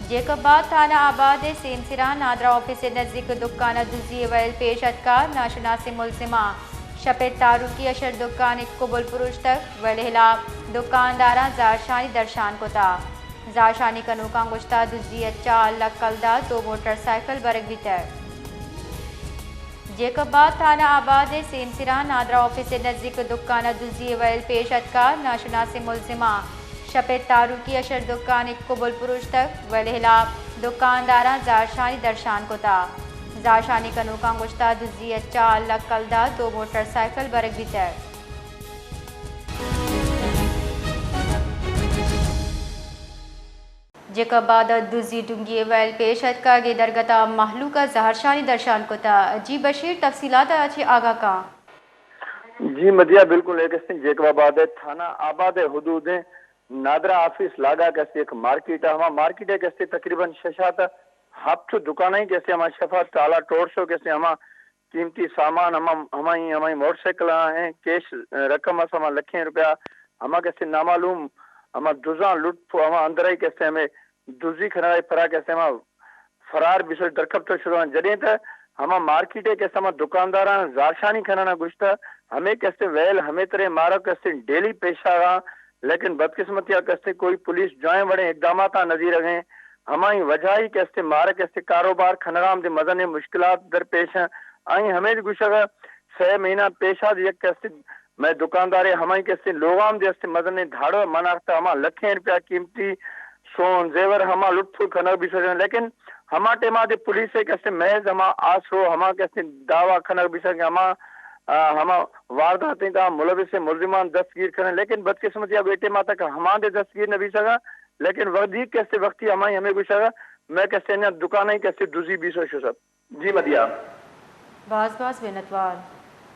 جیکب آباد تھانہ آباد ءِ سیمسراں نادرا آفس ءِ نزیک دکان ءَ دزی ءِ ویل پیش اتکا، ناشناسیں ملزماں شپ ءِ تاروکی ءَ شر دکان ءِ کبل پروشتگ، ویل ءِ ہلاپ دکانداراں زہرشانی درشان کتا۔ زہرشانی کنوکاں گوشتا دزی ءَ چار لکھ کلدار دو موٹر سائیکل برگ بیتگ۔ جیکب آباد تھانہ آباد ءِ سیمسراں نادرا آفس ءِ نزیک دکان ءَ دزی ءِ ویل پیش اتکا، ناشناسیں ملزماں شپ ءِ تاروکی ءَ شر دکان ءِ کبل پروشتگ، ویل ءِ ہلاپ دکانداراں زہرشانی درشان کتا۔ زہرشانی کنوکاں گوشتا دزی ءَ چار لکھ کلدار دو موٹر سائیکل برگ بیتگ۔ جیکب آباد ءَ دزی ڈنگی ءِ ویل پیش اتکگ ءُ درگت ءَ مہلوک ءَ زہرشانی درشان کتگ۔ جی بشیر، تفصیلات ءَ چہ آگاہ کن۔ جی مدیا، بالکل ایک استیں جیکب آباد ءِ تھانہ آباد ءِ حدود ءَ نادرا آفس لاگا کہ استیں یک مارکیٹ ءَ، ہما مارکیٹ ءَ کہ استیں تقریباً شش آتا ہپت دکاناں کہ استیں ہما شفا تالا ٹورشو کہ استیں ہما قیمتی سامان ہما، ہمائی، ہمائی موٹر سائیکل ہیں، کیش رقم اس ہما لکھیں روپیہ، ہما کہ استیں نامعلوم ہما دزاں لٹ پو ہما اندر ءَ کہ استیں ہمیں دزی کھنا ءِ پرا کہ استیں ہما فرار بیسو درکپت شروع ہیں۔ جدیں تہ ہما مارکیٹ ءَ کہ استیں ہما دکانداراں زہرشانی کھنانا گوشتہ، ہمیں کہ استیں ویل ہمیں ترے مارا کہ استیں ڈیلی پیشہ آ، لیکن بدقسمتی ءَ کہ استیں کوئی پولیس جوائیں وڑیں اقدامات نظیر اگیں، ہمائی وجہ ای کہ استیں مارا کہ استیں کاروبار کھنگام دے مزنیں مشکلات درپیش ہیں۔ آئی ہمیں گوشگ ءَ سہ مہینہ پیشا یک کہ استیں مئے دکاندارے ہمائی کہ استیں لوگام دے استیں مزنیں دھاڑو من آختہ ہما لکھیں روپیہ قیمتی سون زیور ہما لٹ پھل کھنگ بیسوجن، لیکن ہما ٹائما دے پولیس ءَ کہ استیں محض ہما آسرو ہما کہ استیں دعویٰ کھنگ بیسگ ہما، آ، ہما واردات ءِ تہا ملوث ملزمان دستگیر کھنگ، لیکن بدقسمتی ءَ اے ٹائما تک ہما دے دستگیر نہ بیسگا، لیکن وردی کہ استیں وقتی ہمائی ہمیں گوشگا میں کہ استیں دکاناں کہ استیں دزی بیسو شسب۔ جی مدیا۔ باز باز منتوار۔